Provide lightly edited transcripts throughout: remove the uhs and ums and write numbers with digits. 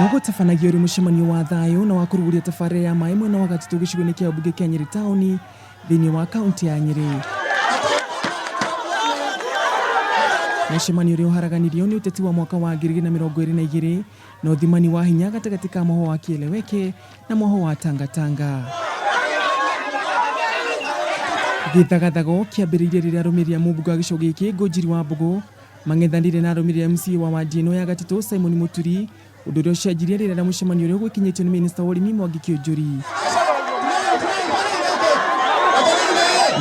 Ũgũtabanagio ũrĩ mũcemanio wa thayũ na wa kũrugũria tabarĩra ya maĩ mwena wa Gatitũ gĩcigo-inĩ kĩa ũmbunge kĩa Nyĩrĩ taũni thĩinĩ wa kaunti ya Nyĩrĩ. Mũcemanio ũrĩa ũharaganirio nĩ ũteti wa mwaka wa 2022 na ũthimani wa hinya gatagatĩ ka mũhwa wa Kieleweke na mũhwa wa Tangatanga. Gĩthagathago kĩambĩrĩirie rĩrĩa arũmĩrĩri a mũmbunge wa gĩcigo gĩkĩ Ngũnjiri wa Mbũgũ mang'ethanĩire na arũmĩrĩri a MCA wa wadi ĩno ya Gatitũ Simon Mũturi, ũndũ ũrĩa ũcenjirie rĩera rĩa mũcemanio ũrĩa ũgwĩkinyĩtio nĩ minista wa ũrĩmi Mwangi Kĩũnjũri.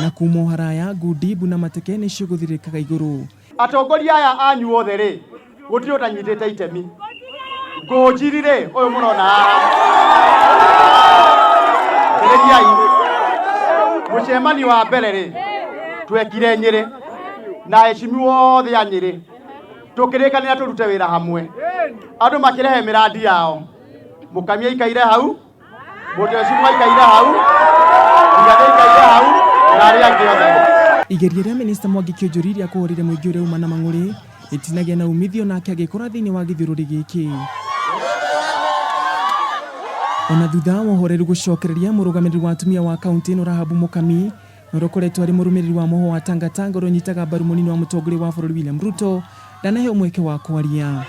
Na kuma o haraya, ngundi, mbu na mateke nĩcio igũthirĩrĩkaga igũrũ. Atongoria aya anyu othe rĩ, gũtirĩ ũtanyitĩte itemi. Ngũnjiri rĩ, ũyũ mũrona haha. Thikĩrĩriai. Mũcemanio wa mbere rĩ, twekire Nyĩrĩ na aheshimiwa othe a Nyĩrĩ, tũkĩrĩkanĩra tũrute wĩra hamwe. Andũ makĩrehe mĩrandi yao. Mũkamia aikaire hau, Mũtecimwa aikaire hau, Rigathĩ aikaire hau, na arĩa angĩ othe. Igeria rĩa minista Mwangi Kĩũnjũri rĩa kũhũrĩra mũingĩ ũrĩa uma na mang'ũrĩ rĩtinagĩa na umithio nake agĩkora thĩinĩ wa gĩthiũrũrĩ gĩkĩ. Ona thutha wa ũhoreru gũcokereria, mũrũgamĩrĩri wa atumia wa kaunti ĩno Rahabu Mũkami na ũrĩa ũkoretwo arĩ mũrũmĩrĩri wa mũhwa wa Tangatanga ũrĩa ũnyitaga mbaru mũnini wa mũtongoria wa bũrũri William Ruto ndanaheo mweke wa kwaria.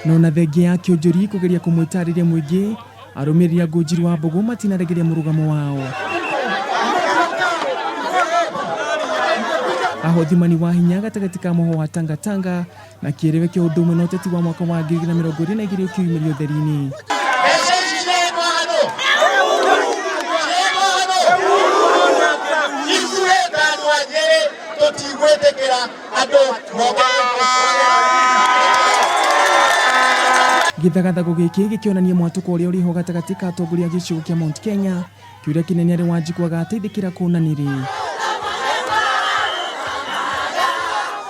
No na thengia ya Kĩũnjũri kũgeria kũmwĩtarĩria mũingĩ, arũmĩrĩri a Ngũnjiri wa Mbũgũ matinaregeria mũrũgamo wao. Haha ũthimani wa hinya gatagatĩ ka mũhwa wa Tangatanga na kĩerewe kĩa ũndũ ũmwe na ũteti wa mwaka wa 2022 ũkĩyumĩria ũtheri-inĩ. Mbeca ici ciretwo handũ ciretwo handũ ithuĩ ta andũ a Nyĩrĩ tũtigwĩtĩkĩra andũ moke. Gĩthagathago gĩkĩ gĩkĩonania mwatũko ũrĩa ũrĩ ho gatagatĩ ka atongoria a gĩcigo kĩa Mount Kenya. Kĩũria kĩnene arĩ Wanjikũ agateithĩkĩra kũ na nĩ rĩ?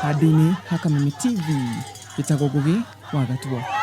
Handũ-inĩ ha Kameme TV, njĩtagwo Ngũgĩ wa Gatua.